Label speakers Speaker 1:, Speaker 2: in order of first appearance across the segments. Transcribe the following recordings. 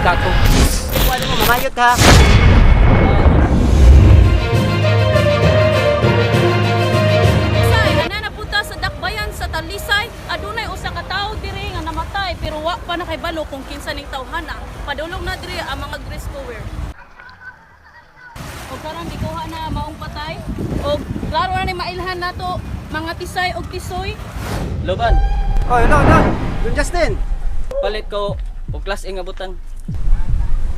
Speaker 1: sindikato.
Speaker 2: Kuha mo, mamayot ka.
Speaker 3: Say, ana napunta sa Dakbayan sa Talisay, adunay usa ka tawo diri nga namatay pero wa pa nakaybalo kung kinsa ning tawhana. Padulong na diri ang mga rescuer. Og karon gikuha na maong patay og klaro na ni mailhan nato mga tisay og tisoy.
Speaker 4: Loban,
Speaker 2: Oh, hello, hello. Don Justin.
Speaker 4: palit ko og class A nga butang.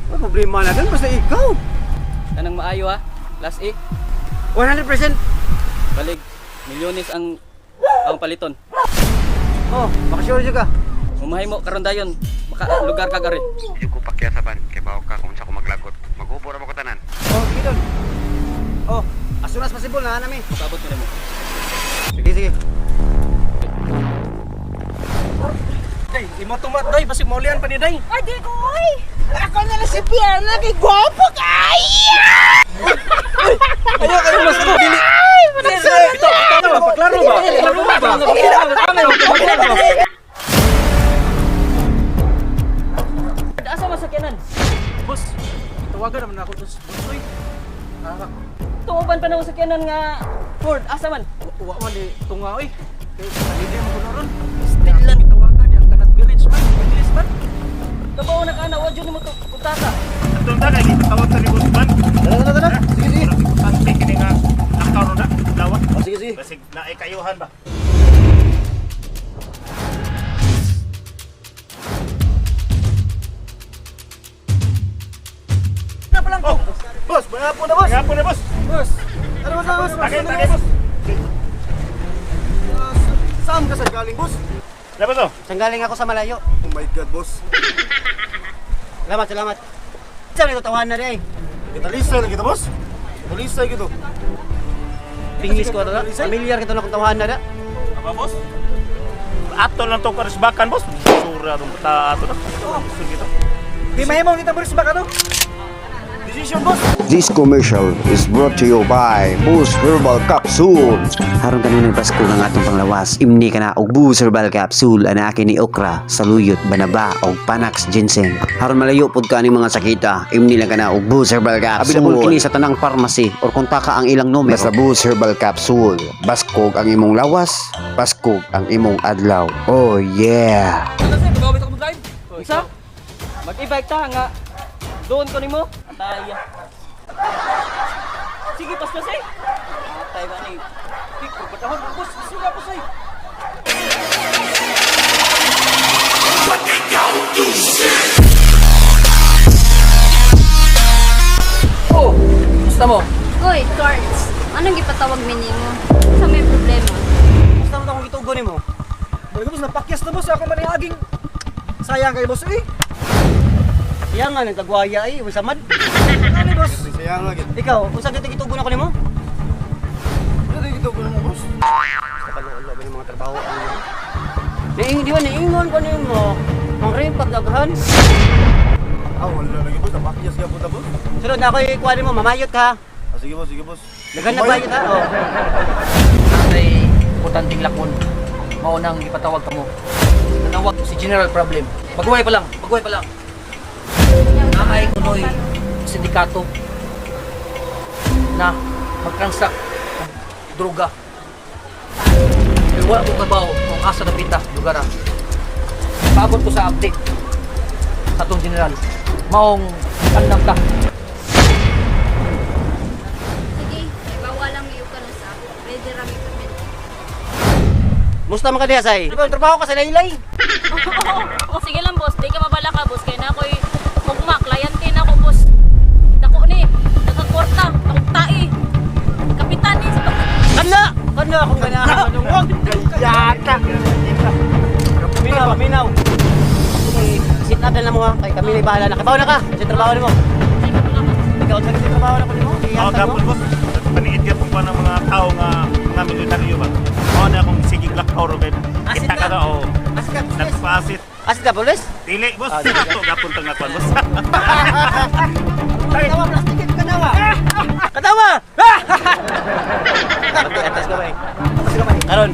Speaker 2: May problema na doon, basta ikaw.
Speaker 4: Kanang maayo ha. Class A,
Speaker 2: 100%.
Speaker 4: balig milyones ang paliton.
Speaker 2: Oh, makasure ka.
Speaker 4: Mamahimo karon dayon, maka lugar ka gari.
Speaker 5: Yung ko pakyasaban kay bawo ka kung sa ko maglagot. Magubo ra mo ko tanan.
Speaker 2: Oh, sige doon. Oh, as soon as possible na nami.
Speaker 4: Makaabot ko nimo.
Speaker 2: Sige, sige.
Speaker 1: Day, imo tumat day, basig maulian pa ni day.
Speaker 3: Ay di ko oy.
Speaker 6: Ako na lang si Piana kay gwapo kay.
Speaker 1: Ayaw kayo mas ko dili. Ito, ito, paklaro ba? Klaro ba? Klaro ba?
Speaker 4: Asa masakyanan?
Speaker 1: Boss, tawagan naman ako to sa boss oy. Ah,
Speaker 4: Tuoban pa na sakyanan nga Ford, asa man?
Speaker 1: wa man di tunga oy. Kay salidi mo kuno ron.
Speaker 4: Still lang.
Speaker 1: Tawagan niya kanat village man, village man.
Speaker 4: Kabaw na ka na, wa jud nimo to kuntata.
Speaker 7: Doon ta kay gitawag sa ni Boss Man.
Speaker 2: Tara, tara, tara. Sige, sige.
Speaker 7: Importante kini nga akaw na lawa.
Speaker 2: Oh, sige, sige.
Speaker 7: Basig naay kayuhan ba.
Speaker 1: Na pa lang ko.
Speaker 7: Boss, mga na boss. Mga na boss.
Speaker 2: Boss. Tara, boss, boss.
Speaker 7: Tagay, tagay boss.
Speaker 8: Saan ka sa galing, boss?
Speaker 7: Labas oh.
Speaker 2: Saan galing ako sa malayo?
Speaker 8: Oh my God, boss.
Speaker 2: Salamat, salamat. Saan ito tawahan na rin?
Speaker 8: Kitalisay na kita, boss. Talisay gitu.
Speaker 2: Pingis ko ito. Familiar kita na kung tawahan na rin.
Speaker 7: Aba boss. Ato lang to karisbakan boss. Sura tong ta ato na. Gusto kita.
Speaker 1: Di mahimong kita boss baka to.
Speaker 7: Decision boss.
Speaker 9: This commercial is brought to you by Boost Herbal Capsule.
Speaker 10: Haron kanunay Pasko nga atong panglawas, imni ka na og Boost Herbal Capsule anaki ni okra, saluyot, banaba og panax ginseng. Haron malayo pud ka aning mga sakita, imni lang ka na og Boost Herbal Capsule. Available kini sa tanang pharmacy or kontaka ang ilang numero.
Speaker 9: Basta Boost Herbal Capsule. Baskog ang imong lawas, baskog ang imong adlaw. Oh yeah.
Speaker 4: Ano sir, pagawit ako mag-drive? Unsa? Mag-e-bike ta nga doon ko nimo. Atay. Sige, paspas eh. Atay ba ni?
Speaker 1: Di ko batahon boss, sura boss oy.
Speaker 4: Oh, gusto mo?
Speaker 3: Hoy, Torts. Anong gipatawag mi nimo? Sa may problema?
Speaker 2: Basta mo akong gitugo nimo.
Speaker 1: Balik boss, napakyas na boss ako man aging. Sayang kay boss oy.
Speaker 2: Siya nga nagkagwaya ay, unsa man.
Speaker 1: Ano boss?
Speaker 8: Sayang lagi.
Speaker 2: Ikaw, unsa kita gitugo na ko nimo?
Speaker 8: Ano dito ko mo, boss?
Speaker 2: Sa kalulo ba ng mga trabaho ang Naing di ba naingon ko nimo? Ang rin pagdaghan.
Speaker 8: Ah, wala lagi, boss. Napakyas ka po ta, boss.
Speaker 2: Sunod na ako ikuha nimo, mamayot ka.
Speaker 8: Ah, sige, boss, sige, boss.
Speaker 2: Daghan na bayot ha. Oh.
Speaker 1: Ay importanteng lakon. Mao nang ipatawag ka mo. Nanawag si General Problem. Baguhay pa lang, baguhay pa lang. Naay kunoy sindikato na magtransact og droga. Pero wala ko kabaw kung asa na pita lugar. Ah. Paabot ko sa update sa atong general. Maong andam ta.
Speaker 3: Sige, ibawa lang miyo ka na sa ako. Ready ra mi permente.
Speaker 2: Musta man ka diha say? Di ba ang trabaho ka sa laylay?
Speaker 3: Sige lang boss, di ka mabala ka boss kay na ako'y mugma, kliyente na ako boss. Dako ni, nagkakwarta, akong tae. Kapitan ni sa pag
Speaker 2: Kana! Kana akong ganahan manungog.
Speaker 7: Yata.
Speaker 2: Minaw, minaw. Sige, sit up na lang mo ha. Kay kami na bahala na. Kabaw na ka sa trabaho nimo. Ikaw sa trabaho na ko nimo.
Speaker 7: Oh,
Speaker 2: Iyatan mo.
Speaker 7: gapon boss. Paniid gyapon pa ng mga tao nga mga milyonaryo ba. Mao na akong sige lakaw ro kay
Speaker 2: Asit
Speaker 7: kita ka
Speaker 2: na.
Speaker 7: na oh.
Speaker 2: Asit ka, pulis.
Speaker 7: Nagpasit.
Speaker 2: Asit ka, pulis?
Speaker 7: Dili boss.
Speaker 2: Ah, dili.
Speaker 7: Ato gapon tang nakuan boss.
Speaker 2: Katawa, plastic, katawa. Katawa! Atas kamay. Atas kamay. Karon.